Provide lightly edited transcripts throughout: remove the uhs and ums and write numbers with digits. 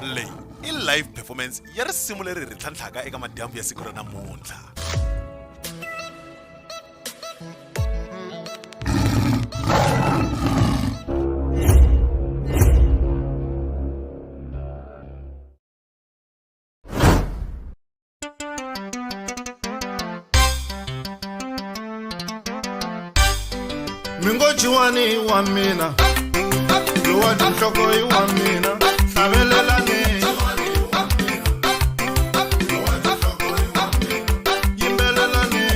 Leyi i live performance ya risimu leri hi ri tlhantlhaka eka madyambu ya siku ra namuntlha. Mi ngo jiwani wa mina lowa tinhloko i wa mina hlavelelani yimbelelani.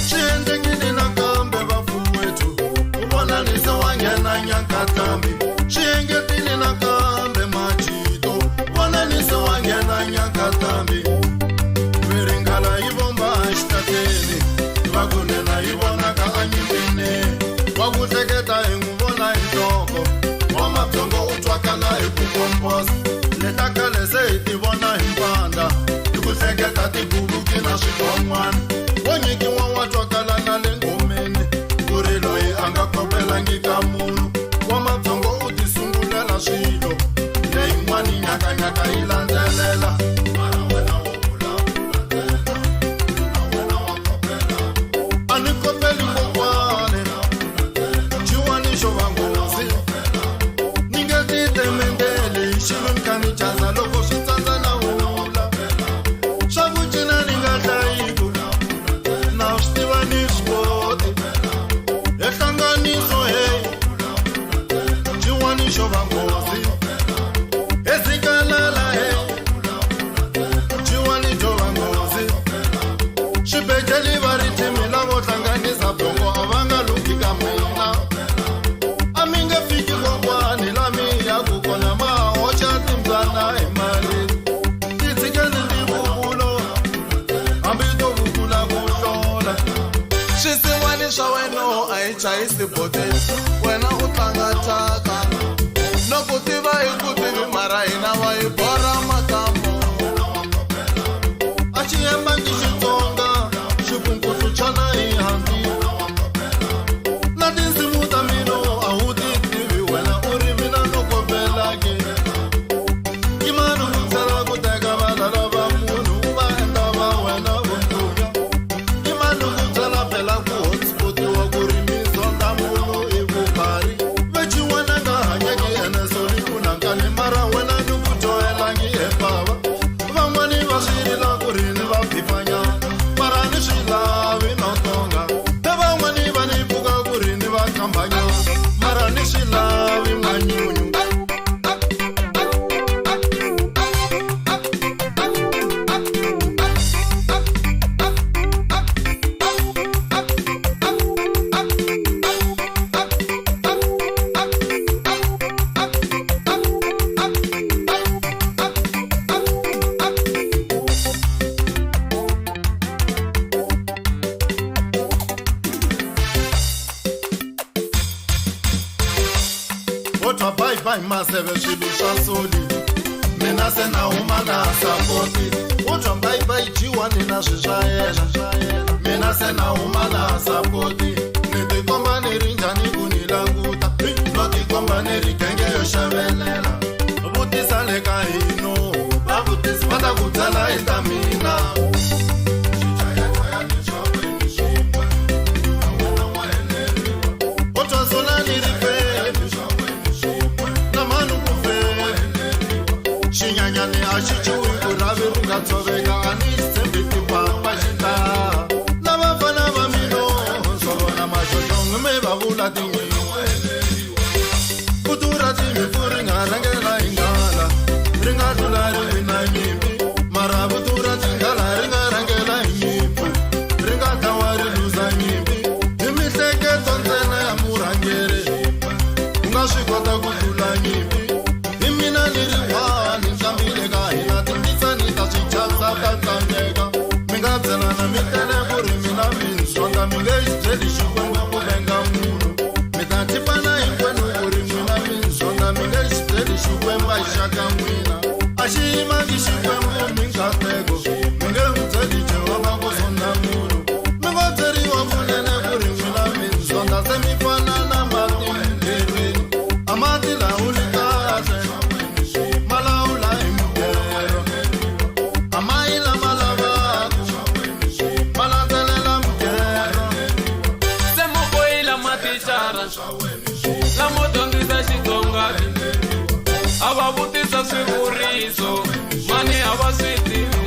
Swi endlekile nakambe vafowethu u vona ni se wa nghena nyakatlambi. Swi engetile nakambe majito vona ni se wa nghena nyakatlambi. Miringhala yi vomba exitlateni vakunena yi vonaka anyimpini. Wa ku hleketa hi n'wi vona hi nhloko wa mabyongo u twakala hi ku komposa. Leta khale se hi ti vona hi mpandla hi ku hleketa tigubuki na swigon'wana. Wo nyikiwa wa twakala na le ngomeni ku ri loyi a nga kopelangi ka munhu. Wa mabyongo u ti sungulela swilo leyin'wani nyakanyaka yi landzelela. Mara wena wo vulavula ntsena na wena wa kopela. A ni kopeli kokwani jiwani xo va nghozi ni nge ti temendeli xilumkani caza loko swi tsandza na wula. Swa ku cina ni nga hlayiku na swi tiva ni swi koti ehlanganiso hey jiwani xo va nghozi ezikalala hey jiwani xo va nghozi. Swibedhlele va ri thimi lavo hlanganisa byongo a va nga lunghi ka mina. A mi nge fiki kokwani la mi yaku kona ma hoxa timbyana hi mali. Titshikeni tivuvulo hambi to vukula ku hlola. Swisin'wani swa wena a yi chayisi boti wena u tlanga thyaka no ku tiva hi ku tivi mara hina wa yi borha makamu. A xi yimbangi Xitsonga xikunkutu chana hi hambi na tinsimu ta mina a wu ti tivi wena u ri mina no kopelaki. Yimani ku tsala ku teka valala va munhu u va endla va wena vundzuka. Yimani ku tsala phela ku hotspotiwa ku ri mizonda munhu i vubari. Vechiwana nga hanyeki ene soli u na nkani mara wena ni ku dyohelangi he bava. Van'wani va swi rila ku ri ni va phifanyana mara ni swi lavi no tonga. Te van'wani va ni pfuka ku ri ni va kambanyana mara ni swi lavi manyunyu. Wo twa bayibayi maseve swilo swa soli mina se na huma na sapoti. Wo twa bayibayi jiwani na swi swa yena mina se na huma na sapoti. Ni tikomba ni ri njhani ku ni languta no tikomba ni ri genge yo xavelela. Vutisa le ka hino va vutisi va ta ku byela hi ta mina. Wo twa solani ri fele na mhani ku fele xinyanyani a xi cuwi ku rhavi ri nga tshoveka a ni tshembi tipapa xi ta. Lava fana va mino swa vona maxoxongo mi va vula tinyiwe. Ku durha tinyimpfu ri nga rhangela hi nghala ri nga tlula ri wina nyimpi mara vutura tinghala ri nga rhangela hi nyimpfu ri nga dlawa ri luza nyimpi. Hi mihleketo ntsena ya murhangeri u nga swi kota ku tlula nyimpi. Hi mina ni ri wani nhlambile ka hina timbitsani ta swichasa ta tlangeka. Mi nga byelana mi tele ku ri mina mi ndzonda mi nge xi byeli Xikwembu ku venga munhu. Mi ta tipana hinkwenu ku ri n'wina mi ndzonda mi nge xi byeli Xikwembu a xi xa ka n'wina. Lamo dyondzisa Xitsonga a va vutisa swivuriso mani a va swi tivi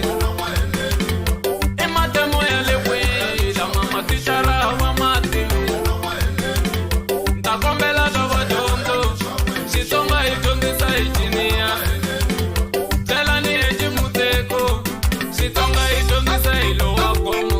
i matemo ya le kwihi lama mathicara a va ma tivi ni ta kombela swa vadyondzo Xitsonga hi dyondzisa hi jiniya byelani hi ximuteko Xitsonga hi dyondzisa hi lowa gomo.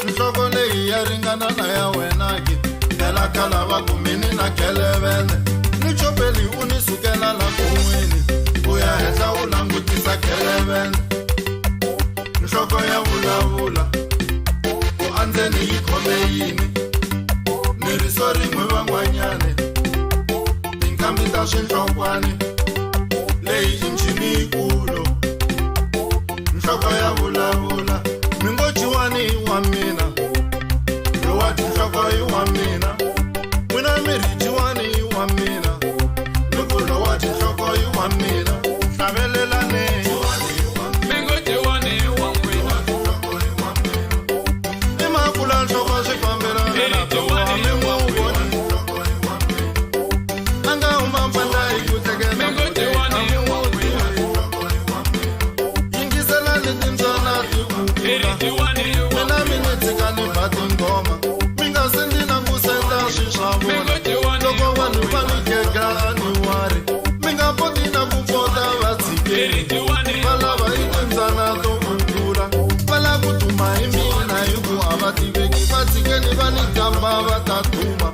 Nhloko leyi ya ringana na ya wena ke phela khala va ku mini na khelevene ni chopeli u ni sukela la kun'wini u ya henhla u langutisa khelevene nhloko ya vulavula ku andzeni yi khome yini ni riso rin'we van'wanyani tinkambi ta swinhlokwani leyi i nchini yikulu nhloko ya vulavula mi ngo jiwani wa mina lowa tinhloko i wa mina n'wina mi ri jiwani wa mina ni ku lowa tinhloko i wa mina hlavelelani. Mi ngo jiwani wa n'wina. I makula nhloko swi fambelana na tona mi ngo voni a nga huma mpandla hi ku tlekela. Mi ngo jiwani wa n'wina. Yingiselani timbyana ti I ri kukula. jiwani wa Mina mi ni tshika ni ba tinghoma mi nga se ndi na ku senda swi swa Mi vona ngo jiwani loko wa vanhu va ni gega a ni wari mi nga poti na ku pota va I tshikeni ri jiwani va lava i timbyana to kukula va lava ku duma hi mina hi ku a va tiveki va tshikeni va ni kamba va ta duma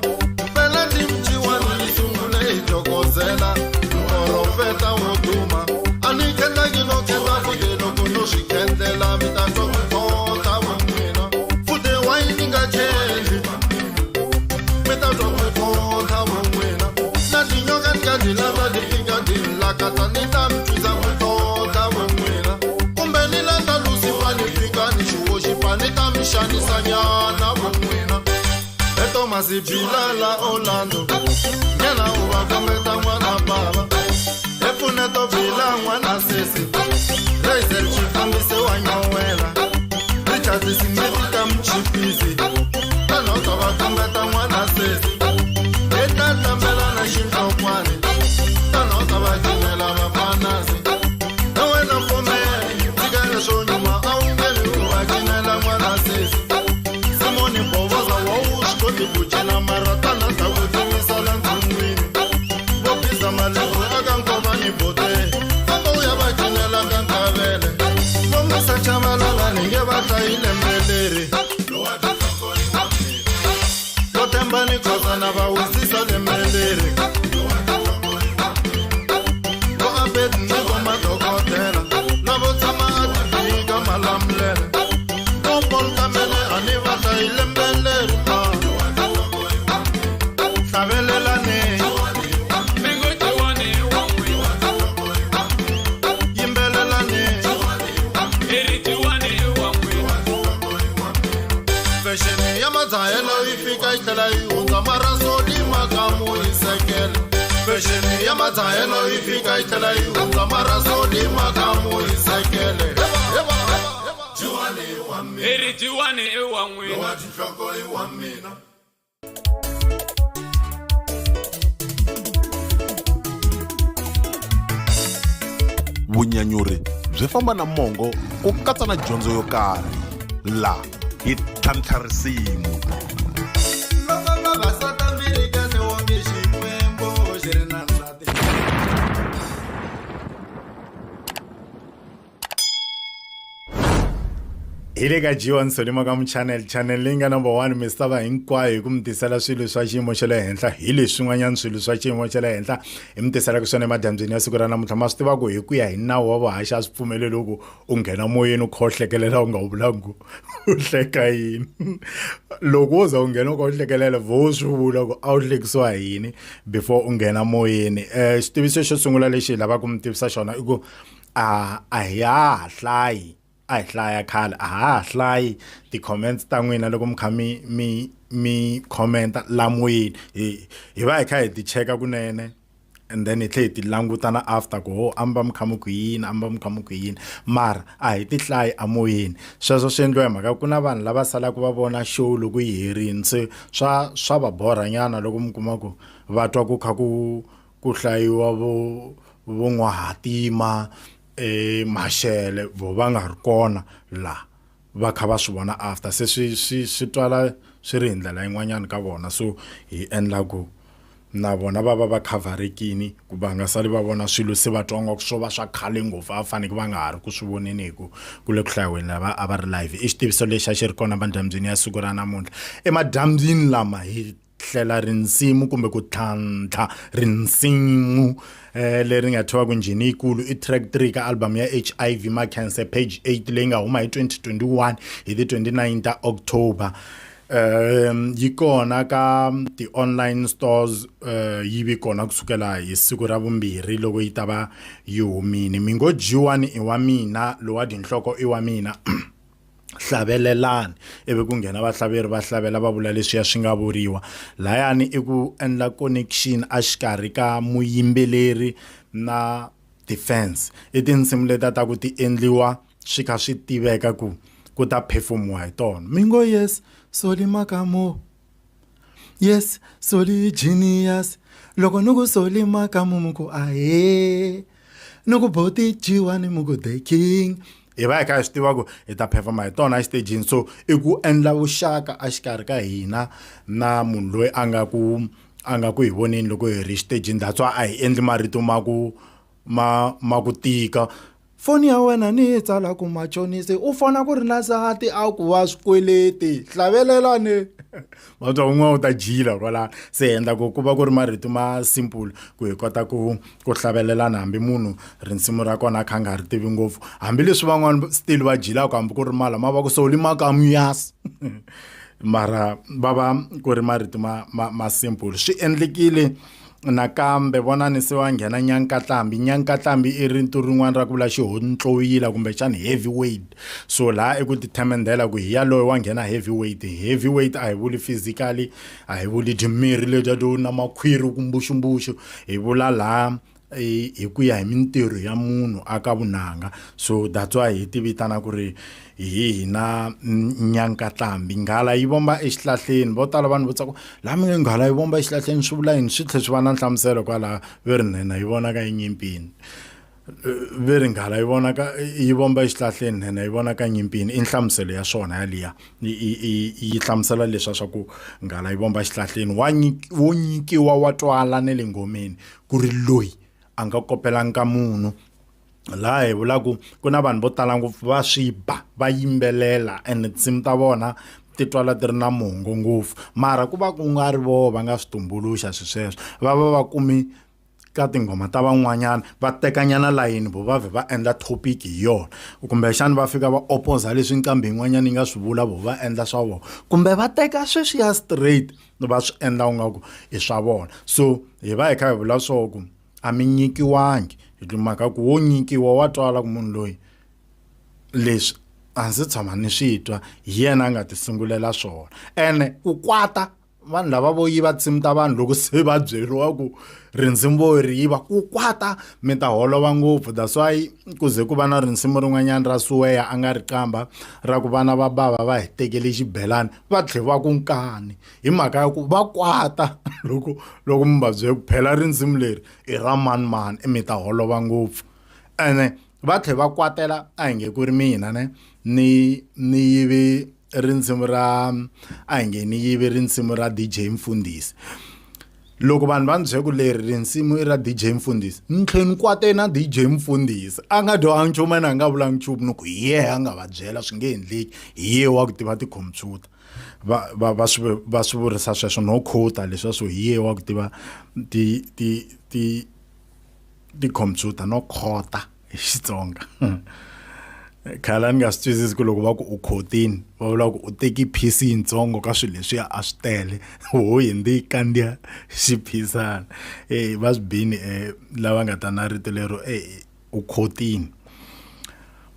mpela ndimciwani ni sungule hi jokozela muporofeta wo duma a ni khendlaki no khendla futi loko no swi khendlela mi ta twa ku tota van'wina futi wayini nga chendli mi ta twa ku tota van'wina na tinyoka ni ka ti lava ti fika ti lakata ni ta mi twisa ku tota van'wina kumbe ni landza lusifa ni fika ni xiwoxipa ni ta mi xanisa nyana van'wina etomasi bilala Orlando nyana u va kombeta n'wana bava epfuneto bila n'wana sesi Raisel xifambise wa nyawela Richard Simeti ka mchipisi tanota va kombeta n'wana sesi eta tlambela na xinhlokwani tanota va cinela vafanasi na wena pfumela tshika leswo nyuma a wu ngeni u va cinela n'wana sesi Simoni Boboza wa wu swi koti ku cina mara tana ta ku tivisa la ndzun'wini vo biza malehhu aka nkova ni bote famba u ya va cinela ka nkavele vo musa chavalala ni nge va hlayi lembe leri vo themba ni khosana va wisisa lembe leri vo abedi ni vo madokodela na vo tshama a tifika malamulele vo Paul Kamele a ni va hlayi lembe leri a hlavelelani. Mi ngo jiwani wa n'wina. Yimbelelani. I ri jiwani wa n'wina. Fexeni ya madzahelo yi fika yi tlhela yi hundza marasoli makamu yi sekele fexeni ya madzahelo yi fika yi tlhela yi hundza marasoli makamu yi sekele. I ri jiwani wa n'wina. Tinhloko i wa mina. Vunyanyuri byi famba na mongo ku katsa na dyondzo yo karhi la hi tlhantlha risimu. Loko vavasati mbirhi kahle wonge Xikwembu xi ri na nsati. Hi le ka G1 Solima ka channel channel leyi nga number 1 misava hinkwayo hi ku mi tisela swilo swa xiyimo xa le henhla hi leswin'wanyana swilo swa xiyimo xa le henhla hi mi tiselaka swona emadyambyini ya siku ra namuntlha. Ma swi tiva ku hi ku ya hi nawu wa vuhaxi a swi pfumeleli ku u nghena moyeni u kha u hlekelela u nga vulangi ku u hleka yini. Loko wo za u nghena u kha u hlekelela vo swi vula ku a wu hlekisiwa hi yini before u nghena moyeni. Xitiviso xo sungula lexi hi lavaka ku mi tivisa xona i ku A a hi ha ha hlayi a hi hlaya khale a ha ha hlayi ti-comments ta n'wina loko mi kha mi mi mi comment la moyeni hi hi va hi kha hi ti cheka kunene and then hi tlhe hi ti languta na after ku ho a mi va mi kha mi ku yini a mi va mi kha mi ku yini mara a hi ti hlayi amoyeni sweswo swi endliwa hi mhaka ku na vanhu lava salaka va vona show loko yi herini se swa swa va borha nyana loko mi kuma ku va twa ku kha ku ku hlayiwa vo vo n'wahatima Mashele vo va nga ri kona la va kha va swi vona after se swi swi swi twala swi ri hi ndlela yin'wanyana ka vona so hi endla ku na vona va va va khavharekini ku va nga sali va vona swilo se va twa nga ku swo va swa khale ngopfu a faneke va nga ha ri ku swi voneni hi ku ku le ku hlayiweni lava a va ri live i xitiviso lexi a xi ri kona emadyambyini ya siku ra namuntlha emadyambyini lama hi hlela rinsimu kumbe ku tlhantlha rinsimu eh, leri nga thyiwa ku njhini yikulu i track 3 ka album ya HIV Makhense page 8 leyi nga huma hi 2021 hi ti 29 ta October um yi kona ka ti-online stores uh, yi vi kona kusukela hi siku ra vumbirhi loko yi ta va yi humile mi ngo dyiwani i wa mina lowa tinhloko i wa mina hlavelelani ivi ku nghena vahlaveri va hlavela va vula leswiya swi nga vuriwa layani i ku endla connection a xikarhi ka muyimbeleri na defense i tinsimu leta ta ku ti endliwa swi kha swi tiveka ku ku ta performiwa hi tona mi ngo yes soli makamo yes soli genius loko ni ku soli makamu mi ku ahee ni ku boti dyiwani mi ku the king hi va hi kha hi swi tiva ku hi ta performa hi tona exitejini so i ku endla vuxaka exikarhi ka hina na munhu loyi a nga ku a nga ku hi voneni loko hi ri xitejini that's why a hi endli marito ma ku ma ma ku tika foni ya wena ni yi tsala ku machonisi u fona ku ri na nsati a ku wa swikweleti hlavelelani va twa un'wana u ta jila kwalano se hi endla ku ku va ku ri marito ma simple ku hi kota ku ku hlavelelana hambi munhu rinsimu ra kona a kha a nga ri tivi ngopfu hambileswi van'wana still va jilaka hambi ku ri mala ma va ku soli makamuyas mara va va ku ri marito ma ma ma simple swi endlekile nakambe vonani se wa nghena nyankatlambi nyankatlambi i rito rin'wana ra ku vula xihontlovila kumbexana heavyweight so laha i ku tithemendhela ku hi yaloye wa nghena heavyweight heavyweight a hi vuli physically a hi vuli timiri letiya to na makhwiri ku mbuxumbuxu hi vula laha hi ku ya hi mintirho ya munhu aka vunanga so that's why hi ti vitana ku ri hi hina nyankatlambi nghala yi vomba exihlahleni vo tala vanhu vo tsaka laha mi nge nghala yi vomba exihlahleni swi vula yini swi tlhe swi va na nhlamuselo kwalaha ve ri nhenha yi vonaka enyimpini ve ri nghala yi vonaka yi vomba exihlahleni nhenha yi vonaka nyimpini i nhlamuselo ya swona yaliya yi hlamusela leswa swa ku nghala yi vomba exihlahleni wa wo nyikiwa wa twala ne le ngomeni ku ri loyi a nga kopelangi ka munhu laha hi vulaku ku na vanhu vo tala ngopfu va swi ba va yimbelela and tinsimu ta vona ti twala ti ri na mongo ngopfu mara ku va ku nga ri voho va nga swi tumbuluxa swi sweswo va va va kumi ka tinghoma ta van'wanyana va tekanyana layini vo va vhe va endla topic hi yona kumbexana va fika va opoza leswi nqambi yin'wanyana yi nga swi vula vo va endla swa vona kumbe va teka sweswiya straight va swi endla ingaku i swa vona so hi va hi kha hi vula swo ku a mi nyikiwangi hi mhaka ku wo nyikiwa wa twala ku munhu loyi leswi a ndzi tshama ni swi twa hi yena a nga ti sungulela swona ene ku kwata vanhu lava vo yiva tinsimu ta vanhu loko se va byeriwa ku rinsimu vo ri yiva ku kwata mi ta holova ngopfu that's why ku ze ku va na rinsimu rin'wanyana ra suweya a nga ri qamba ra ku vana va bava va hi tekele xibelani va tlhe va ku nkani hi mhaka ya ku va kwata loko loko mi va byele ku phela rinsimu leri i ra mani mani mi ta holova ngopfu ene va tlhe va kwatela a hi nge ku ri mina ne ni ni yivi rinsimu ra a hi nge ni yivi rinsimu ra DJ Mfundhisi loko vanhu va ni byela ku leri rinsimu i ra DJ Mfundhisi ni tlhe ni kwate na DJ Mfundhisi a nga dyohangi nchumu ene a nga vulangi nchumu ni ku hi yehe a nga va byela swi nge endleki hi yehe wa ku tiva tikhomphyuta va va va swi va swi vurisa sweswo no quote leswiya swo hi yehe wa ku tiva ti ti ti tikhomphyuta no khota hi Xitsonga khale a ni nga swi twisisi ku loko va ku u khotini va vula ku u teki phisi yitsongo ka swilo leswiya a swi tele ho hundze yi kandziya xiphisana e va swi bini lava nga ta na rito lero e u khotini.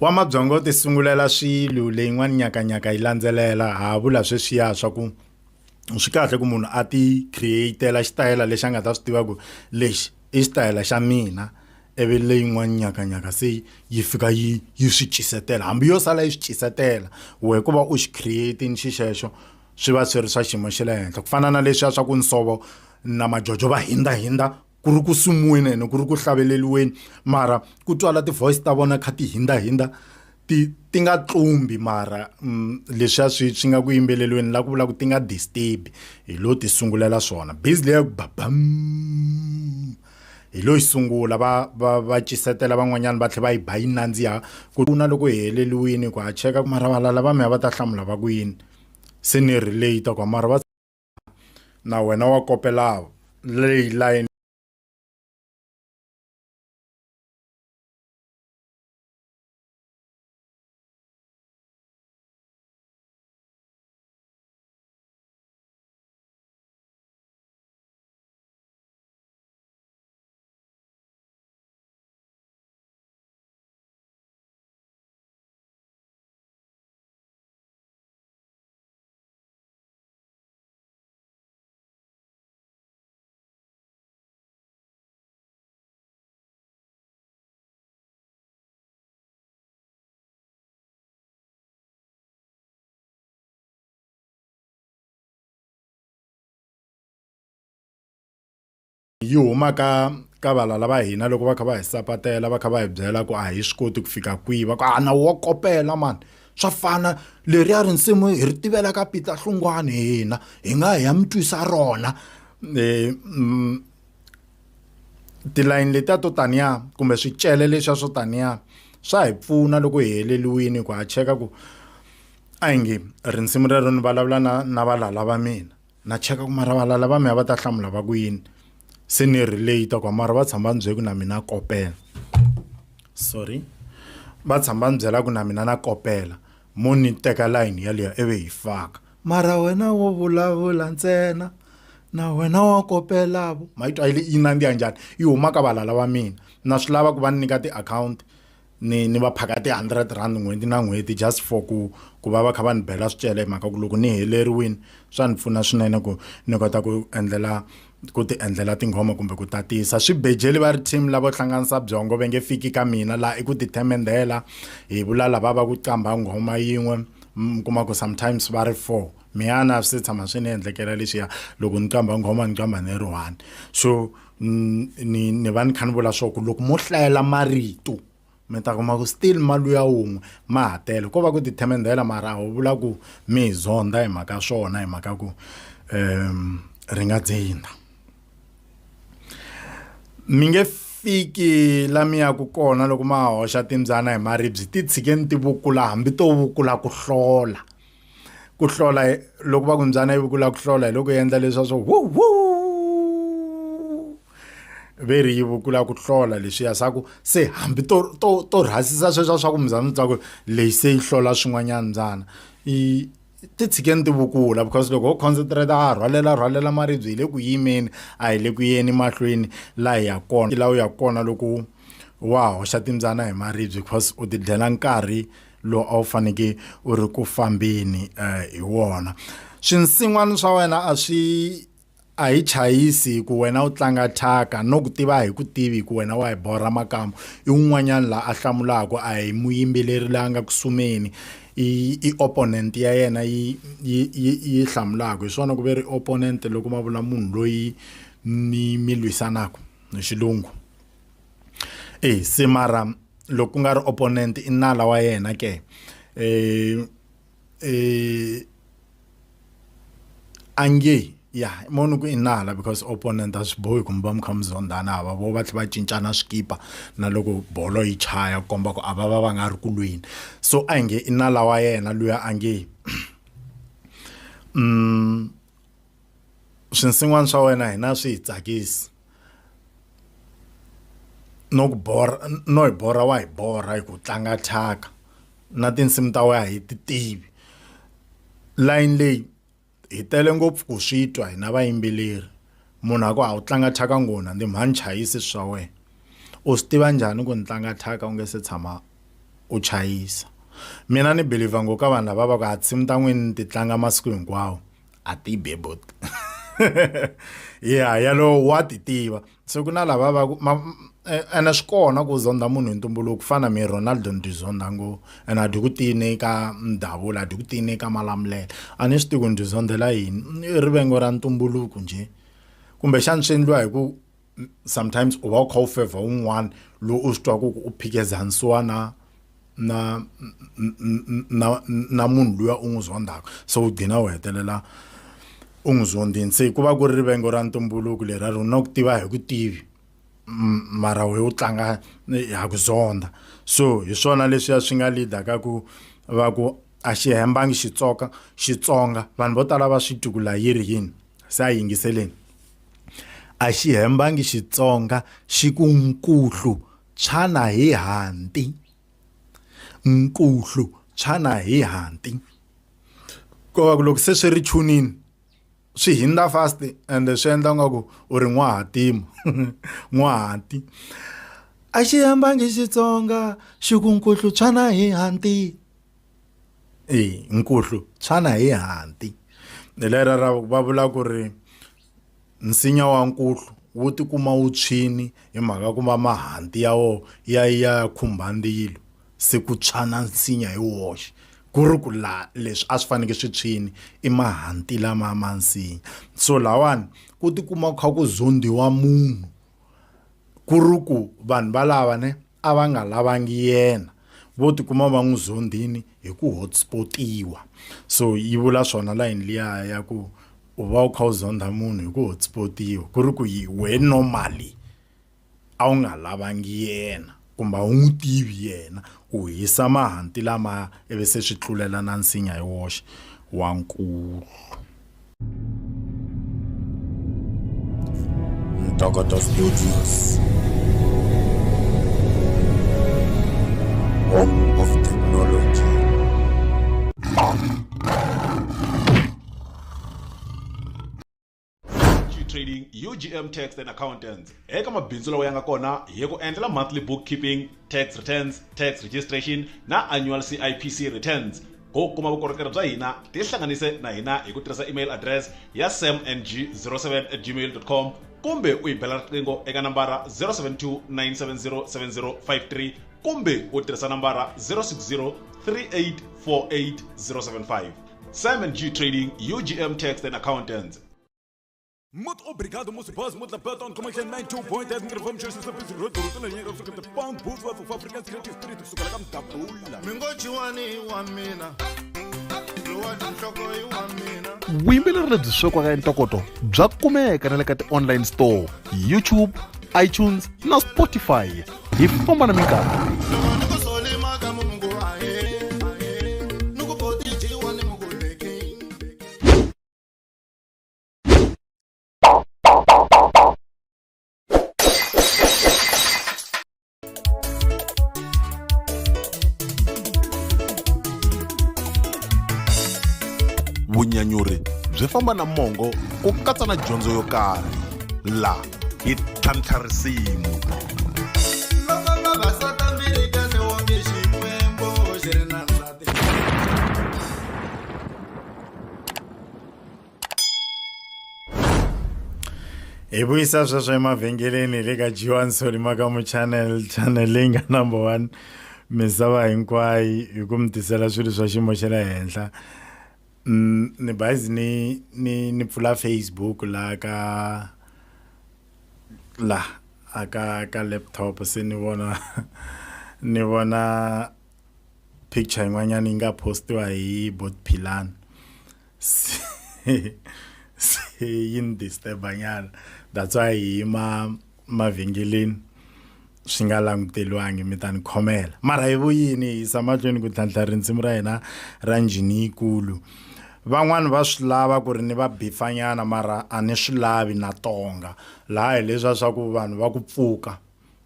Wa mabyongo ti sungulela swilo leyin'wani nyakanyaka yi landzelela ha vula sweswiya swa ku swi kahle ku munhu a ti create-ela xitayela lexi a nga ta swi tiva ku lexi i xitayela xa mina ivi leyin'wani nyakanyaka se yi fika yi yi swi cisetela hambi yo sala yi swi cisetela wehe ku va u xi create-ini xixexo swi va swi ri swa xiyimo xa le henhla ku fana na leswiya swa ku nsovo na majojo va hindahindza ku ri ku sumuweni ene ku ri ku hlaveleriweni mara ku twala ti-voice ta vona kha ti hindahindza ti ti nga tlumbi mara mm, leswiya swi swi nga ku yimbeleliweni la ku vula ku ti nga disturb hi lo ti sungulela swona busy leya ku babam hi lo yi sungula va va va cisetela van'wanyana va tlhela va yi ba yi nandziha ku na loko hi heleliwini ku ha cheka mara valala va mina va ta hlamula va ku yini se ni relate ku mara va na wena wa kopela leyi line yi huma ka ka valala va hina loko va kha va hi sapatela va kha va hi byela ku a hi swi koti ku fika kwihi va ku a na wo kopela mani swa fana leriya risimu hi ri tivela ka Peter Hlungwani hina hi nga hi ya mi twisa rona um tilayini letiya to taniya kumbe swicele leswiya swo taniya swa hi pfuna loko hi heleliwini ku ha cheka ku a hi nge risimu rero ni vulavula na na valala va mina na cheka ku mara valala va mina va ta hlamula va ku yini se ni relate ku mara va tshama va ni byele ku na mina kopela sorry va tshama va ni byela ku na mina na kopela mo ni teka layini yaliya ivi hi faka mara wena wo vulavula ntsena na wena wa kopela vo ma yi twa yi nandziha njhani yi huma ka valala va mina na swi lava ku va ni nyika tiakhawunti ni ni va phaka ti-hundred rand n'hweti na n'hweti just for ku ku va va kha va ni bela swicele hi mhaka ku loko ni heleriwini swa ni pfuna swinene ku ni kota ku endlela ku ti endlela tinghoma kumbe ku tatisa swibejeli va ri team lavo hlanganisa byongo va nge fiki ka mina laha i ku ti themendhela hi vula lava va ku qambha nghoma yin'we mi kuma ku sometimes va ri four mina a swi se tshama swi ni endlekela leswiya loko ni qambha nghoma ni qambha ni ri one so ni ni va ni kha ni vula swo ku loko mo hlayela marito mi ta kuma ku still maluya wun'we ma ha tele ko va ku tithemendhela mara a wu vula ku mi hi zonda hi mhaka swona hi mhaka ku um ri nga dzinda mi nge fiki la mi yaku kona loko ma hoxa timbyana hi maribye ti tshikeni ti vukula hambi to vukula ku hlola ku hlola loko va ku mbyana yi vukula ku hlola hi loko yi endla leswa swo wu wu ve ri yi vukula ku hlola leswiya swa ku se hambi to to to rhasisa sweswa swa ku mbyana twa ku leyi se yi hlola swin'wanyana mbyana yi ti tshikeni ti vukula because loko ho concentrate a rhwalela rhwalela maribye hi le ku yimeni a hi le ku yeni mahlweni laha hi ya kona laha u ya kona loko wa hoxa timbyana hi maribye because u ti dlela nkarhi lowu a wu faneke u ri ku fambeni eh, hi wona swinsin'wana swa wena a swi a hi chayisi ku wena u tlanga thyaka no ku tiva hi ku tivi ku wena wa hi borha makamu i wun'wanyana la a hlamulaka a hi muyimbeleri la nga kusumeni i i opponent ya yena yi yi yi yi hlamulaka hi swona ku ve ri opponent loko ma vula munhu loyi mi mi lwisanaka hi xilungu e se mara loko ku nga ri opponent i nala wa yena ke eh eh ange ya moni ku i nala because opponent a swi bohi kumbe va mi kha mi zondhana hava vo va tlhela va cincana swikipa na loko bolo yi chaya ku komba ku a va va va nga ri ku lweni so a hi nge i nala wa yena luya a nge mm swinsin'wana swa wena hina swi hi tsakisi no ku borha no hi borha wa hi borha hi ku tlanga thyaka na tinsimu ta wena a hi ti tivi layini leyi hi tele ngopfu ku swi twa hina vayimbeleri munhu a ku a wu tlanga thyaka ngona ndi mhani chayisi swa wena u swi tiva njhani ku ni tlanga thyaka u nge se tshama. u chayisa mina ni believer ngo ka vanhu lava va ku a tinsimu ta n'wini ni ti tlanga masiku hinkwawo a ti be bot ya yalowo wa ti tiva se ku na lava va ku eh, ene swi kona ku zonda munhu hi ntumbuluko ku fana mi Ronaldo ni ti zonda ngo ene a dyi ku tini ka ndhavula a dyi ku tini ka malamulele a ni swi tivi ku ni ti zondela yini i rivengo ra ntumbuluko njhe kumbexana swi endliwa hi ku sometimes u va u kha u favor un'wana lowu u swi twaka ku u phikizanisiwa na na na na munhu luya u n'wi zondaka se u gcina u hetelela u n'wi zondini se ku va ku ri rivengo ra ntumbuluko leri ri na ku tiva hi ku tivi mara wehe u tlanga ha ku zonda so hi swona leswiya swi nga lead ka ku va ku a xi hembangi xitsonga xitsonga vanhu vo tala va swi twi ku la yi ri yini se a yingiseleni a xi hembangi xitsonga xi ku nkuhlu tshwana hi hanti nkuhlu tshwana hi hanti ko va ku loko se swi ri chunini swi hindza fast ende swi endla nga ku u ri n'wahatima n'wahanti a xi hembangi xitsonga xi ku nkuhlu tshwana hi hanti e nkuhlu tshwana hi hanti hi lera ra va vula ku ri Nsinya wa nkuhlu wu tikuma wu tshwini hi mhaka ku va mahanti ya wona ya ya khumba ndzilo se ku tshwa na nsinya hi woxe ku ri ku la leswi a swi fanekele swi tshwini i mahanti lama ma nsinya so lawani ku tikuma ku kha ku zondhiwa munhu ku ri ku vanhu valava ne a va nga lavangi yena vo tikuma va n'wi zondhini hi ku hotspot-iwa so yi vula swona layini liya ya ku u va u kha u zondha munhu hi ku hotspot-iwa ku ri ku yi we normally a wu nga lavangi yena kumbe a wu n'wi tivi yena u hisa mahanti lamaya ivi se swi tlulela na nsinya hi woxe wa nkulu. Ntokoto Studios. Home of technology. Trading UGM Tax and Accountants eka mabindzu lawa ya nga kona hi ku endlela monthly bookkeeping tax returns tax registration na annual CIPC returns ku kuma vukorhokeri bya hina tihlanganise na hina hi ku tirhisa email address ya samng07 at gmail com kumbe u hi bela riqingho eka nambara 072 970 7053 kumbe u tirhisa nambara 060 3848 075 Sam and G Trading, UGM Tax and Accountants. Muito obrigado, moço Boss, muito Beton, como é que é 92.8 microfone, Mingojiwani wa mina lowa tinhloko i wa mina vuyimbeleri lebyi swekiwaka hi ntokoto bya kumeka na le ka ti-online store youtube itunes na spotify hi famba na minkarhi loko ni ku soli makamu mungu ahe ni ku botijiwa ni mukuleki Vunyanyuri byi famba na mongo ku katsa na dyondzo yo karhi. La hi tlhantlha risimu. Loko vavasati mbirhi kahle wonge Xikwembu xi ri na nsati. Hi vuyisa sweswo emavhengeleni hi le ka G1 Solly Makamu channel channel leyi nga number one misava hinkwayo hi ku mi tisela swilo swa xiyimo xa le henhla ni bazi ni ni ni pfula Facebook la ka la a ka ka laptop se ni vona ni vona picture yin'wanyana yi nga postiwa hi Bot Philani se se yi ni disturb-a nyana that's why hi yima mavhengeleni swi nga languteriwangi mi ta ni khomela mara hi vuyini hi yisa mahlweni ku tlhantlha rinsimu ra hina ra njhini yikulu van'wani va swi lava ku ri ni va bifanyana mara a ni swi lavi na tonga laha hi leswiya swa ku vanhu va ku pfuka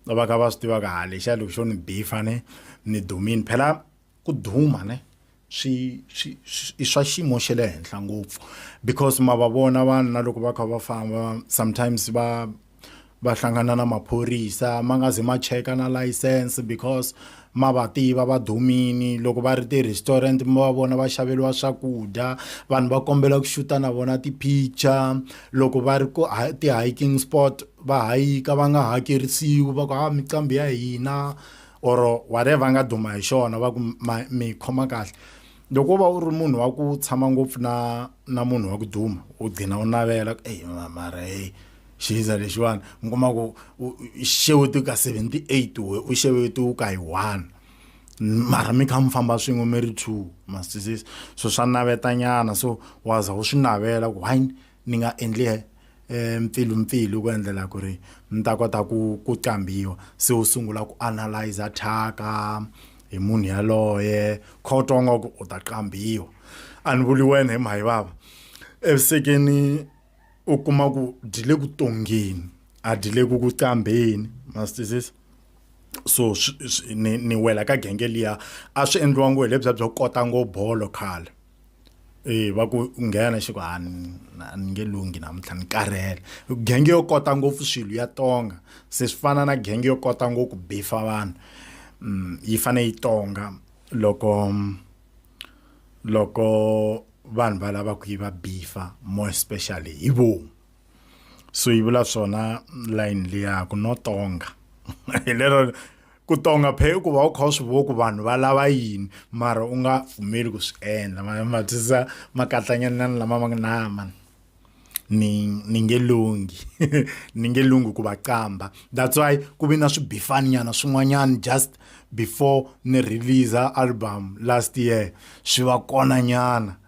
va kha va swi tiva ku ha lexiya loko xo ni bifa ne ni dumini phela ku duma ne swi swi i swa xiyimo xa le henhla ngopfu because ma va vona vanhu na loko va kha va famba sometimes va Va hlangana na maphorisa ma nga ze ma cheka na license because ma va tiva va dumini loko va ri ti-restaurant mi va vona va xaveriwa swakudya vanhu va kombela ku xuta na vona ti-picture loko va ri ku ti-hiking spot va hayika va nga hakerisiwi va ku ha miqambi ya hina or whatever a nga duma hi xona va ku ma mi khoma kahle loko wo va u ri munhu wa ku tshama ngopfu na na munhu wa ku duma u gcina u navela ku eyi mara heyi xiza lexiwani mi kuma ku xeweti ka 78 we u xeweti u ka hi 1 mara mi kha mi famba swin'we mi ri two ma swi twisisa so swa navetanyana so wa za u swi navela ku why ni nga endli eh, mpfilumpfilu ku endlela ku ri ni ta kota ku ku qambiwa se u sungula ku analyzer thyaka hi munhu yaloye kha u twa nga ku u ta qambiwa a ni vuli wena hi mhayi vava evusekeni u kuma ku dyi le ku tongeni a dyi le ku ku qambeni ma swi twisisa so ni ni wela ka genge liya a swi endliwa ngo hi lebyiya byo kota ngo bolo khale e va ku nghena xi ku a ni nge lunghi namuntlha ni karhele genge yo kota ngopfu swilo ya tonga se swi fana na genge yo kota ngopfu ku bifa vanhu yi fane yi tonga loko loko vanhu va lava ku yi va bifa more especially hi vomu so yi vula swona line liya ku no tonga hi lero ku tonga phe i ku va u kha u swi vo ku vanhu va lava yini mara u nga pfumeli ku swi endla ma twisisa makatlanyana lama ma na man ni ni nge lunghi ni nge lunghi ku va qamba that's why ku vi na swibifani nyana swin'wanyana just before ni release album last year swi va kona nyana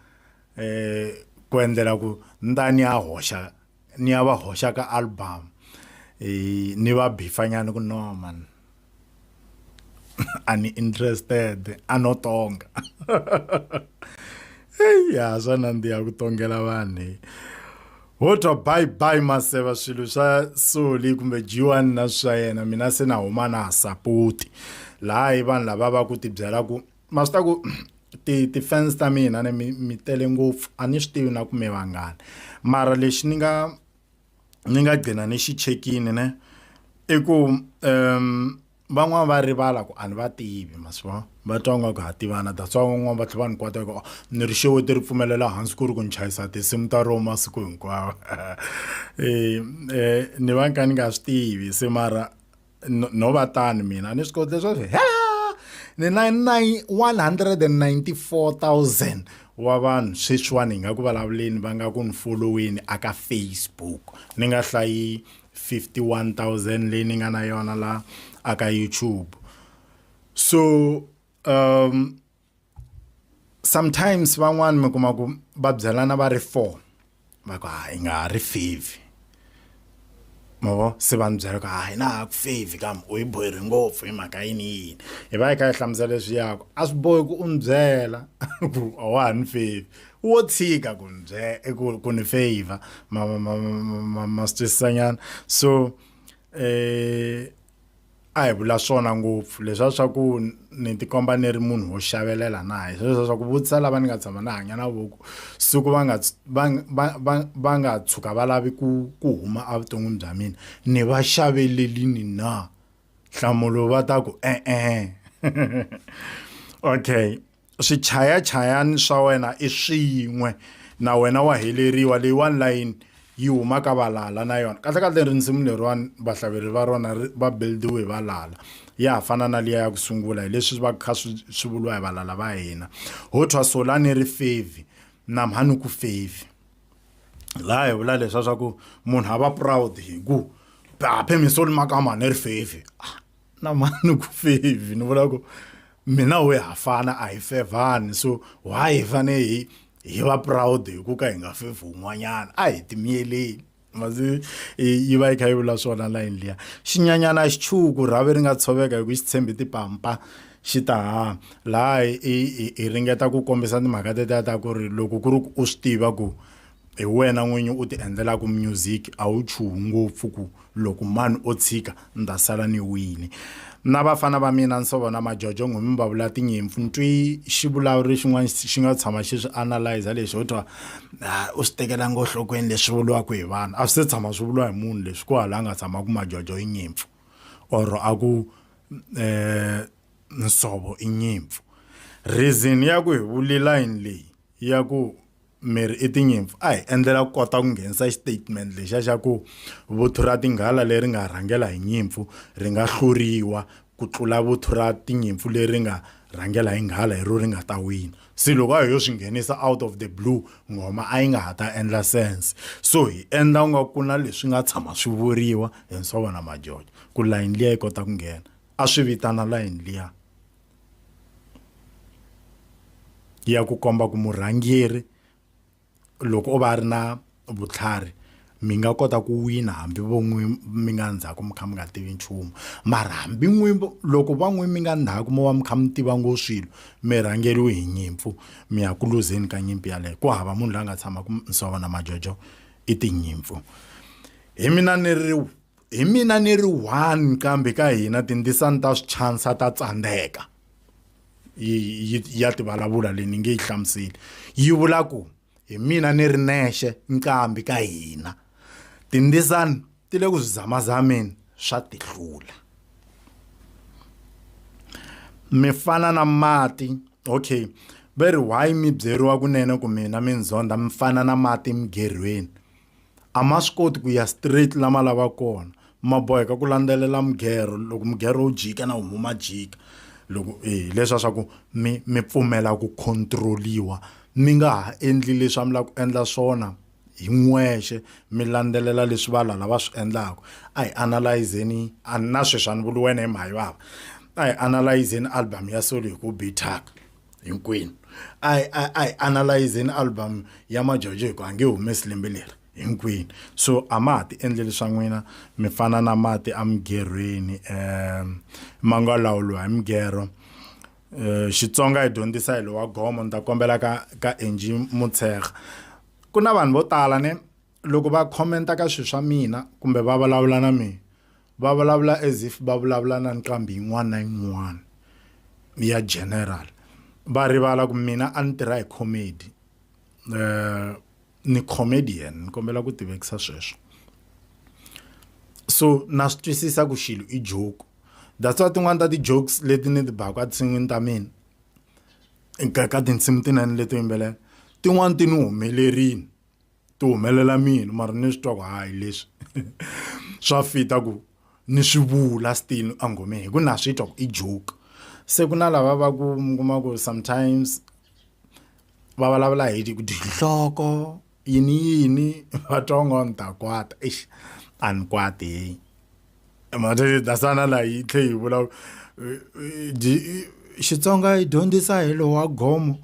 eh ku endlela ku ni ta ni ya hoxa ni ya va hoxa ka album eh ni va bifa nyana ku no man a ni interested a no tonga eyi ya swa nandziha ku tongela vanhu ho twa bye bye maseva swilo swa soli kumbe G1 na swa yena mina se na huma na ha sapoti laha hi vanhu lava va ku tibyela ku ma swi ta ku ti ti-fans ta mina ni mi mi tele ngopfu a ni swi tivi na ku mi vangani mara lexi ni nga ni nga gcina ni xi chekini ne i ku um van'wana va rivala ku a ni va tivi ma swi vona va twa nga ku ha tivana that's why van'wana va tlhela va ni kwata ku oh, ni ri xeweti ri pfumelela hansi ku ri ku ni chayisa tinsimu ta rona masiku hinkwawo um ni va ni kha ni nga swi tivi se mara no va tani mina a ni swi koti leswaku ni na 194,000 wa vanhu sweswiwani hi nga ku vulavuleni va nga ku ni follow-eni aka Facebook ni nga hlayi 51000 leyi ni nga na yona la aka YouTube so um sometimes van'wani mi kuma ku va byelana va ri 4 va ku hayi nga ha ri favor mavo se va ni byela ku hayi na ha ku favor kambe u yi boheri ngopfu hi mhaka yini yini hi va hi kha hi hlamusela leswiya ku a swi bohi ku u ni byela ku a wa ha ni favor wo tshika ku ni byela ku ku ni favor ma ma ma ma ma swi twisisanyana so eh a hi vula swona ngopfu leswiya swa ku ni tikomba ni ri munhu wo xavelela na hi sweswo swa ku vutisa lava ni nga tshama ni hanya na voko siku va nga va va va va nga tshuka va lavi ku ku huma evuton'wini bya mina ni va xavelelini na nhlamulo va ta ku e-e okay swichayachayani swa wena i swin'we na wena wa heleriwa leyiwani layini yi huma ka valala na yona kahlekahle risimu leriwani vahlaveri va rona va build-iwe hi valala ya ha fana na liya ya ku sungula hi leswi va kha swi swi vuriwa hi valala va hina ho thwa solani ri fevi na mhani ku fevi laha hi vula leswa swa ku munhu a va proud hi ku phaphe misoli makama ni ri fevi ah, na mani ku fevi ni vula ku mina we ha fana a hi fevhani so why hi fane hi hi va proud hi ku ka hi nga fevhi un'wanyana a hi timiyeleli masi yi va yi kha yi vula swona layini liya xinyanyana xi chuku rhavi ri nga tshoveka hi ku xi tshembi tipampa xi ta ha laha hi ringeta ku kombisa timhaka tetiya ta ku ri loko ku ri ku u swi tiva ku Hi wena n'winyi u ti endlelaka music a wu chuhi ngopfu ku loko mani o tshika ni ta sala ni wile. Na vafana va mina Nsovo na Majojo n'wi mi va vula tinyimpfu ni twi xivulavuri xin'wana xi nga tshama xi swi analyzer leswi ho twa u swi tekela ngo nhlokweni leswi vuriwaka hi vanhu a swi se tshama swi vuriwa hi munhu leswi ku hala a nga tshama ku Majojo i nyimpfu or a ku Nsovo i nyimpfu. Reason ya ku hi vule line leyi ya ku Miri i tinyimpfu a hi endlela ku kota ku nghenisa xitatimende lexiya xa ku vuthu ra tinghala leri nga rhangela hi nyimpfu ri nga hluriwa ku tlula vuthu ra tinyimpfu leri nga rhangela hi nghala hi ro ri nga ta wina se loko a hi yo swi nghenisa out of the blue nghoma a yi nga ha ta endla sense so hi endla u nga ku na leswi nga tshama swi vuriwa hi Nsovo na Majojo ku layini liya yi kota ku nghena a swi vitana layini liya. Ya ku komba ku murhangeri loko o va a ri na vutlhari mi nga kota ku wina hambi vo n'wi mi nga ndzhaku mi kha mi nga tivi nchumu mara hambi n'wi loko va n'wi mi nga ndzhaku mo va mi kha mi tiva ngo swilo mi rhangeriwe hi nyimpfu mi ya ku luzeni ka nyimpi yaleyo ku hava munhu loyi a nga tshama ku Nsovo na Majojo i tinyimpfu hi mina ni ri Hi mina ni ri one kambe ka hina tindzisana ta swichansa ta tsandzeka yi yi ya ti vulavula leyi ni nge yi hlamuseli yi vula ku hi mina ni ri nexe nqambi ka hina tindzisana ti le ku swi zamazameni swa ti hlula mi fana na mati okay ve ri why mi byeriwa kunene ku mina mi ndzonda mi fana na mati migerhweni a ma swi koti ku ya straight la ma lavaka kona ma boheka ku landzelela mugerho loko mugerho wu jika na homu ma jika loko hi leswa swa ku mi mi pfumela ku control-iwa mi nga ha endli leswi a mi lava ku endla swona hi n'wexe mi landzelela leswi valala va swi endlaka a hi analyze-ni a na sweswi a ni vuli wena hi mhayivava a hi analyze-ni album ya Solo hi ku bi thyaka. Hinkwenu a hi a a hi analyze-ni album ya Majojo hi ku a nge humesi lembe leri hinkwenu so a ma ha ti endleli swa n'wina mi fana na mati emigerhweni ma nga lawuriwa hi migerho Xitsonga hi dyondzisa hi lowa gomo ni ta kombela ka ka Angie Motshekga ku na vanhu vo tala ne loko va comment-a ka swilo swa mina kumbe va vulavula na mina va vulavula as if va vulavula na nqambi yin'wana na yin'wana ya general va rivala ku mina a ni tirha hi comedy ni comedian ni kombela ku tivekisa sweswo so na swi twisisa ku xilo i joke that's why tin'wani ta ti-jokes leti ni ti baku etinsin'wini ta mina ka ka tinsimu tinene leti yimbelela tin'wani ti ni humelerile ti humelela mina mara ni swi twa ku hayi leswi swa fita ku ni swi vula still engomeni hi ku na swi twa ku i joke se ku na lava va ku mi kuma ku sometimes va vulavula hi ku tinhloko yini yini va twa onge ni ta kwata eish a ni kwati heyi dasana la yi tlhe yi vula Xitsonga yi dyondzisa hi lowa gomo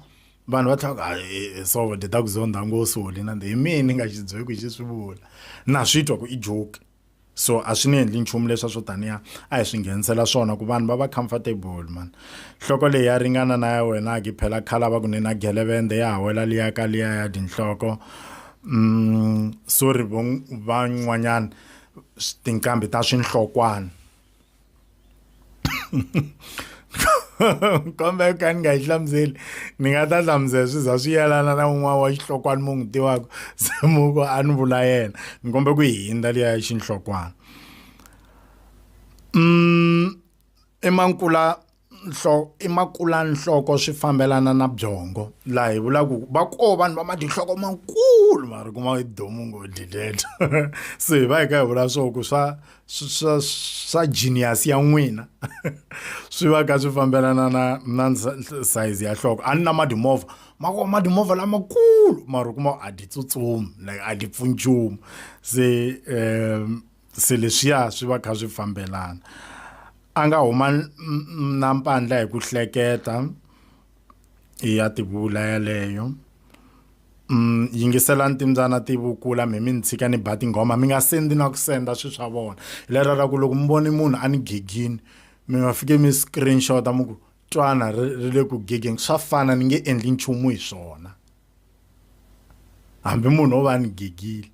vanhu va tlhela hayi so dyi ta ku zondha ngo soli na hi mina ni nga xi byeki xi swi vula na swi twa ku i joke so a swi ni endli nchumu leswa swo taniya a hi swi nghenisela swona ku vanhu va va comfortable man nhloko leyi ya ringana na ya wena ke phela khala va ku ni na gelevende ya ha wela liya ka liya ya tinhloko sorry van'wanyana tinqambi ta swinhlokwana kambe ka ni nga yi hlamuseli ni nga ta hlamusela swi za swi yelana na un'wana wa xihlokwana mu n'wi tivaka se mu ku a ni vula yena ni kombe ku yi hindza liya ya xinhlokwana i mankula i makulanhloko swi fambelana na byongo laha hi vulaka ku va koho vanhu va madinhloko makulu mara kuma i domu ngo dlidleta se hi va hi kha hi vula swo ku swa swa swa genius ya n'wina swi va kha swi fambelana na na size ya nhloko a ni na madimovha ma ko madimovha lamakulu mara u kuma a di tsutsumi like a di pfuni nchumu se se leswiya swi va kha swi fambelana a nga huma na mpandla hi ku hleketa ya tivula yaleyo yingiselani timbyana ti vukula mi mi ni tshika ni ba tinghoma mi nga sendi na ku senda swilo swa vona hi lera ra ku loko mi vone munhu a ni gegini mi nga fike mi screenshot-a mi ku twana ri ri le ku gegeni swa fana ni nge endli nchumu hi swona. Hambi munhu o va ni gigile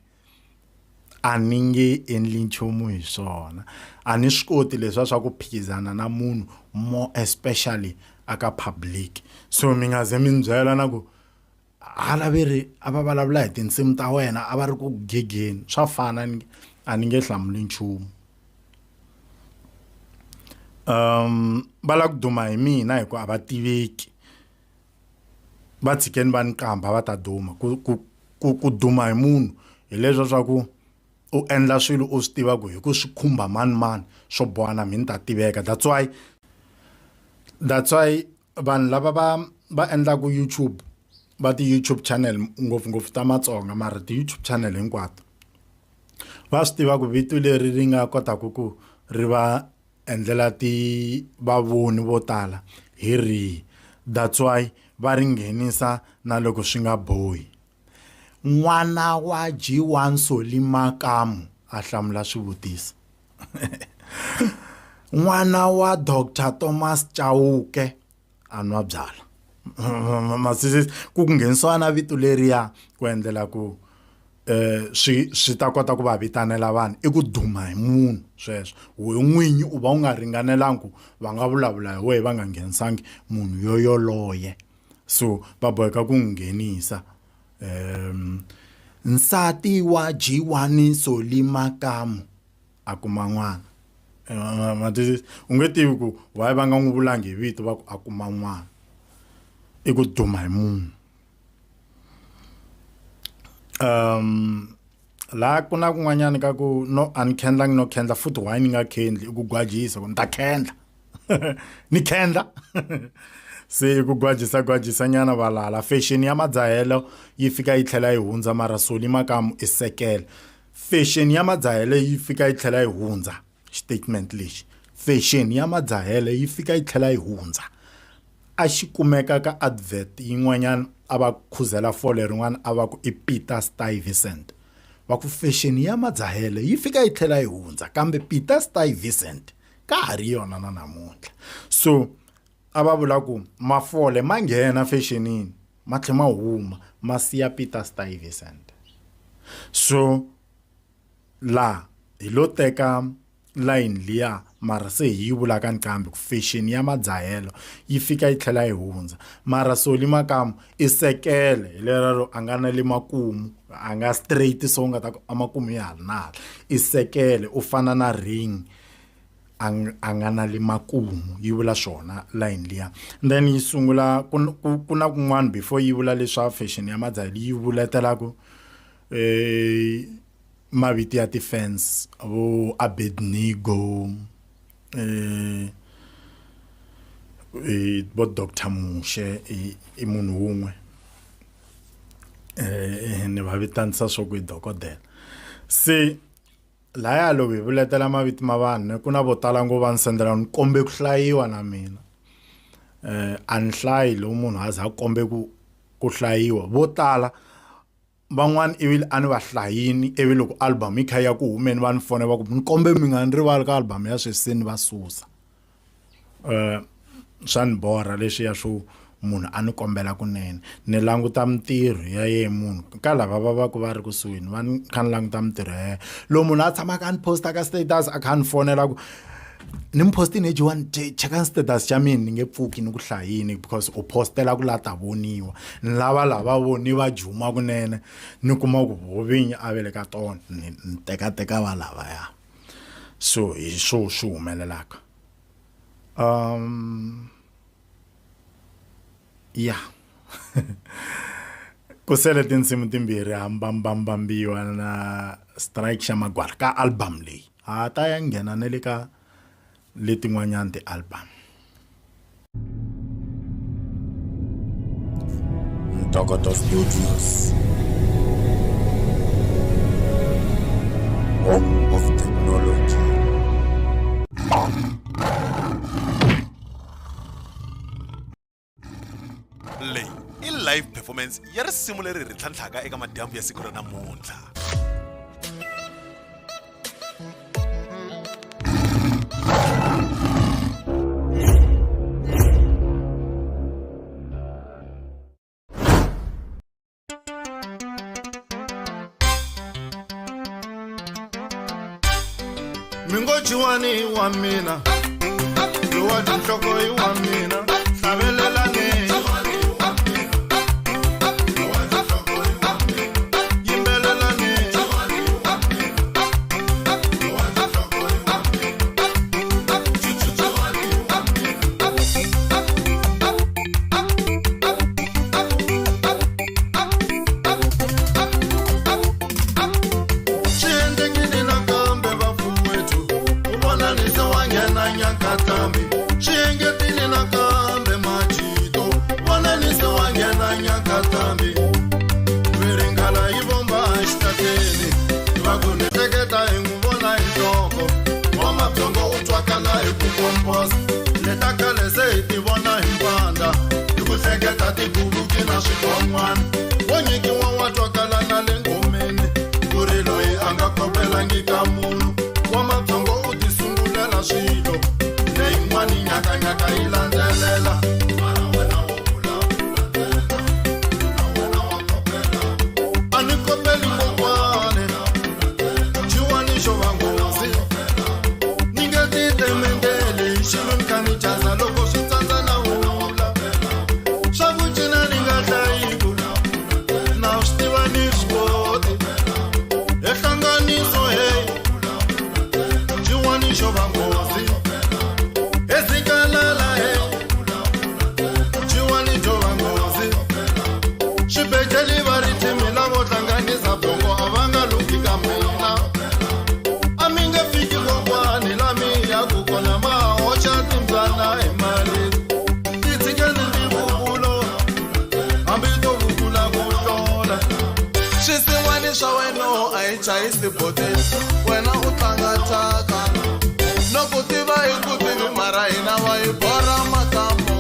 a ni nge endli nchumu hi swona a ni swi koti leswiya swa ku phikizana na munhu more especially aka public so mi nga ze mi ni byela na ku hala ve ri a va vulavula hi tinsimu ta wena a va ri ku gegeni swa fana ni a ni nge hlamuli nchumu um va lava ku duma hi mina hi ku a va tiveki va tshikeni va ni qambha va ta duma ku ku ku ku duma hi munhu hi leswa swa ku u endla swilo u swi tiva ku hi ku swi khumba mani mani swo boha na mina ni ta tiveka that's why that's why vanhu lava va va endlaku YouTube va ti-YouTube channel ngopfungopfu ta Matsonga mara ti-YouTube channel hinkwato va swi tiva ku vito leri ri nga kotaka ku ri va endlela ti vavoni vo tala hi rihi that's why va ri nghenisa na loko swi nga bohi n'wana wa G1 Solly Makamu a hlamula swivutiso n'wana wa Dr Thomas Chauke a nwa byala masisi ku ku nghenisiwa na vito leriya ku endlela ku eh swi swi ta kota ku va vitanela vanhu i ku duma hi munhu sweswo we n'winyi u va u nga ringanelangi ku va nga vulavula hi wehe va nga nghenisangi munhu yoyoloye so va boheka ku n'wi nghenisa um nsati wa G1 Solly Makamu a kuma n'wana ma twisisa u nge tivi ku why va nga n'wi vulangi hi vito va ku a kuma n'wana i ku duma hi munhu um laha ku na kun'wanyana ka ku no a ni khendlangi no khendla futhi why ni nga khendli i ku gwajisa ku ni ta khendla ni khendla se i ku gwajisa gwajisa nyana valala fashion ya madzahelo yi fika yi tlhela yi hundza mara Solly Makamu i sekele fashion ya madzahelo yi fika yi tlhela yi hundza xitatimende lexi fashion ya madzahelo yi fika yi tlhela yi hundza a xi kumeka ka advert yin'wanyana a va khuzela fole rin'wana a va ku i Peter Stuyvesant va ku fashion ya madzahelo yi fika yi tlhela yi hundza kambe Peter Stuyvesant ka ha ri yona na namuntlha so a va vula ku mafole ma nghena fexenini ma tlhela ma huma ma siya Peter Stuyvesant so la hi lo teka layini liya mara se hi yi vulaka nqambi ku fashion ya madzahelo yi fika yi tlhela yi hundza mara Solly Makamu i sekele hi lerero a nga na le makumu a nga straight so u nga ta ku amakumu ya hala na hala i sekele u fana na ring a a nga na le makumu yi vula swona line liya then yi sungula ku ku ku na kun'wana before yi vula leswa fashion ya madzahelo yi vuletela ku eh mavito ya ti-fans vo Abednego eh vo Doctor Muxe i munhu wun'we eh ni va vitanisa swa ku i dokodela se laya loko hi vuletela mavito ma vanhu ku na vo tala ngo va ni sendela ni kombe ku hlayiwa na mina eh a ni hlayi loko munhu a za a kombe ku ku hlayiwa vo tala van'wana ivi a ni va hlayini ivi loko album yi kha ya ku humeni va ni fona va ku ni kombe mi nga ni rivali ka album ya sweswi se ni va susa um swa ni borha leswiya swo munhu a ni kombela kunene ni languta mintirho ya ye munhu ka lava va va ku va ri kusuhi ni va ni kha ni languta mintirho ya yena lowu munhu a tshamaka a ni posta ka status a kha a ni fonela ku ni mi postini hi G1 chekani status xa mina ni nge pfuki ni ku hlayini because u postela ku la ta voniwa ni lava lava voni va juma kunene ni kuma ku vo vinyi a ve le ka tona ni ni tekateka va lavaya so hi swo swi humelelaka um ya ku sele tinsimu timbirhi hambambambambiwa na strike xa magwala ka album leyi ha ta ya nghena na le ka letin'wanyana ti-album Ntokoto Studios Home of Technology leyi i live performance ya risimu leri ri tlhantlhaka eka madyambu ya siku ra namuntlha Jiwani wa mina lowa tinhloko i wa mina hlavelelani yimbelelani. Swi endlekile nakambe vafuwethu u vona ni se wa nghena nyakatlambi swi engetile nakambe majito vona ni se wa nghena nyakatlambi viringhala yi vomba xitateni va ku ni hleketa hi n'wi vona hi nhloko wa mabyongo u twakala hi ku komposa leta khale se hi ti vona hi mpandla hi ku hleketa tigubuki na swigon'wana wo nyikiwa wa twakala na le ngomeni ku ri loyi a nga kopelangi ka munhu wa mabyongo u tisungulela swilo leyin'wani nyakanyaka yi landzelela. Mara wena wo vulavula ntsena, na wena wa kopela. A ni kopeli kokwani jiwani xo va nghozi ni nge titemendeli xilo ni kha ni jaza loko swi tsandza na vula swa ku cina ni nga hlayiku na swi tiva ni swi koti ehlanganiso hey jiwani xo va nghozi ezikalala hey jiwani xo va nghozi swibedhlele va ri thimi lavo hlanganisa bongo a va nga lunghi ka mina a mi nge fiki kokwani la mi yaku kona ma hoxa timbyana hi mali titshikeni tivukulo hambi to vukula ku hlola. Swisin'wani swa wena a yi chayisi boti wena u tlanga thyaka no ku tiva hi ku tivi mara hina wa yi borha makamu.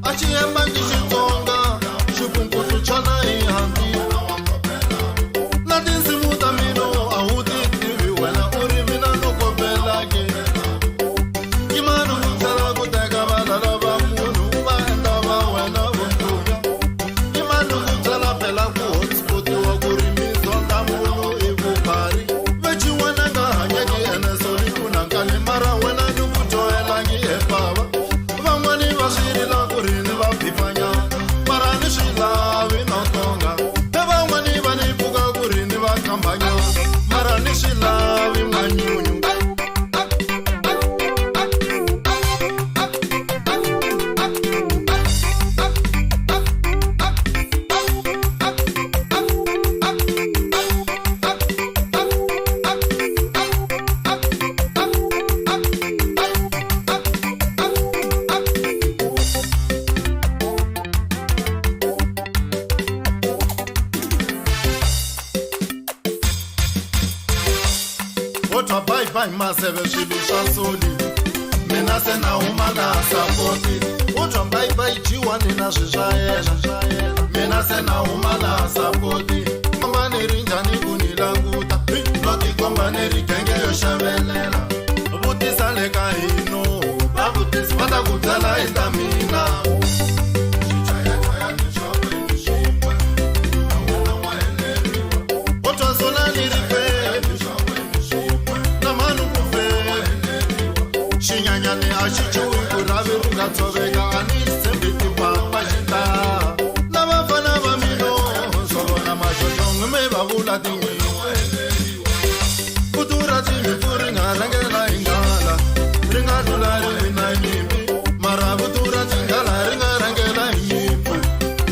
A xi yimbangi Xitsonga xikunkutu chana hi hambi na tinsimu ta mina a wu ti tivi wena u ri mina no kopelaki yimani ku tlhela ku teka valala va munhu u va endla va wena vundunya yimani ku tlhela phela ku hotspotiwa ku ri mizonda munhu i vubari vechiwana nga hanyeki enesoli ku na nkani mara wena ni ku dyohelangi ebava van'wani va swi rila ku ri ni va bifanya mara ni swi lavi no tonga te van'wani va ni pfuka ku ri ni va kambanya mara ni swi lavi manyunyu. Otwa bye bye maseve swilo swa soli mina se na huma na sapoti utwa bye bye jiwani na swi swa yena mina se na huma na sapoti komba ni ri njhani ku ni languta no tikomba ni ri genge yo xavelela vutisa le ka hino va vutisi va ta ku byela hi ta mina. Otwa sona ni ri febi na manu ku febi xinyanyani a xi cuwi ku rhavi ri nga tshoveka a ni tshembi timpapa xi ta na vafana va mino swo vona maxoxongo mi va vula tinyiwe vutura tinyimpfu ri nga rhangela hi nghala ri nga tlula ri wina nyimpi mara vutura tinghala ri nga rhangela hi nyimpfu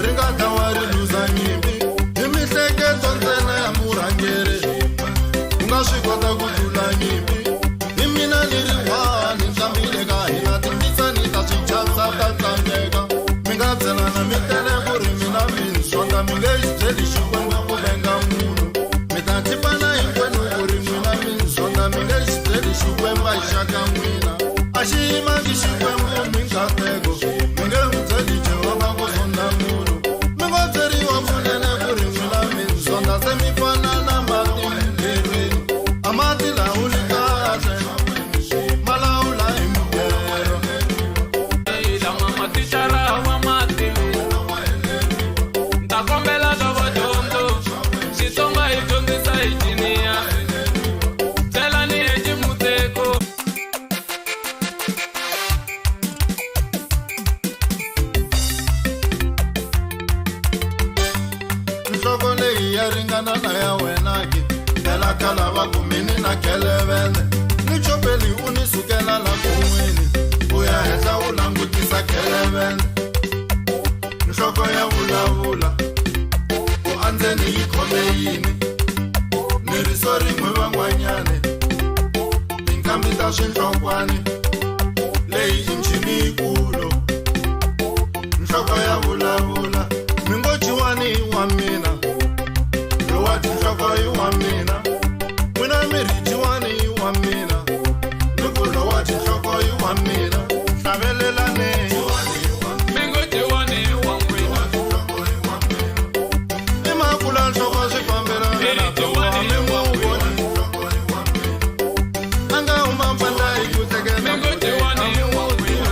ri nga dlawa ri luza nyimpi hi mihleketo ntsena ya murhangeri u nga swi kota ku tlula nyimpi hi mina ni ri wani ntlambile ka hina timbisani ta swi chavisa ta tlangeka mi nga byelana mi tele ku ri mina mi nsonga mi nge xi byeli Xikwembu ku venga munhu mi ta tlipana hinkwenu ku ri n'wina mi nsonga mi nge xi byeli Xikwembu a xi xaka n'wina a xi yimangi Xikwembu mi nkateko mi nge n'wi byeli Jehovha ku zonda munhu mi ngo byeriwa kunene ku ri n'wina mi nsonga se mi fana na mati mughereni a mati lawuli kahle ma lawula hi mughero. Lama mathicara wa mativi nta kombela swa vadyondzo Xitsonga hi dyondzisa hi jiniya. kumbe yini ni riso rin'we van'wanyani tinkambi ta swinhlokwani leyi i michini yikulu nhloko ya vulavula mi ngo jiwani wa mina lowa tinhloko i wa mina n'wina mi ri jiwani wa mina ni ku lowa tinhloko i wa mina hlavelelani. Mi ngo jiwani wa n'wina. I makula nhloko swi fambelana na Jiwani mi wa n'wi voni a nga huma mpandla hi ku tlekela. Mi ngo jiwani wa n'wina.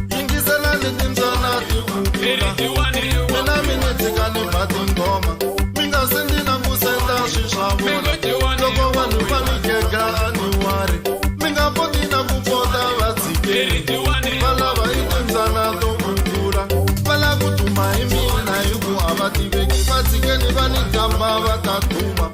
Yingiselani timbyana ti Ri jiwani wa mina mi ni tshika ni ba tinghoma mi nga sendi na ku senda swi swa Mi vona. ngo jiwani Loko wa vanhu va ni gega a ni wari mi nga poti na ku pota va tshikeni. Ri jiwani Va lava i timbyana to kukula va lava ku duma hi mina hi ku a va tiveki va tshikeni va ni gamba va ta duma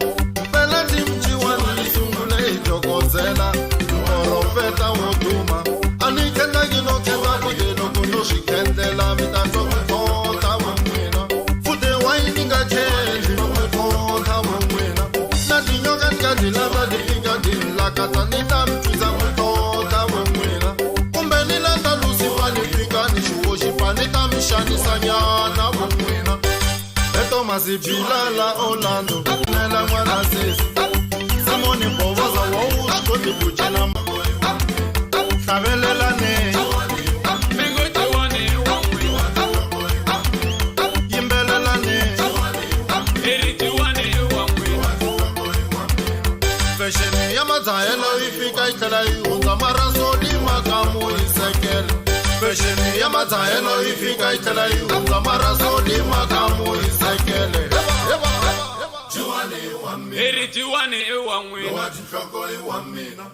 mpela timciwani yi sungule hi jokodzela muporofeta wo duma a ni khendlaki no khendla futi loko no swi khendlela mi ta twa ku tlhontlha van'wina futi wayini nga khendli ku tlhontlha van'wina na tinyoka ni ka ti lava ti fika ti lakata ni ta mi twisa ku tlhontlha van'wina kumbe ni lata lusifa ni fika ni xiwoxifa ni ta mi xanisanyana van'wina etomasi bilala Orlando nela n'wana sesi Simoni Bovoza wa wu swi koti ku cela hlavelelani. Mi ngo jiwani wa n'wina. Yimbelelani. Ri jiwani wa n'wina. Fexeni ya madzahelo yi fika yi tlhela yi hundza marasoli makamu yi sekele fexeni ya madzahelo yi fika yi tlhela yi hundza marasoli makamu yi sekele. Ri jiwani wa n'wina. Wa tinhloko i wa mina.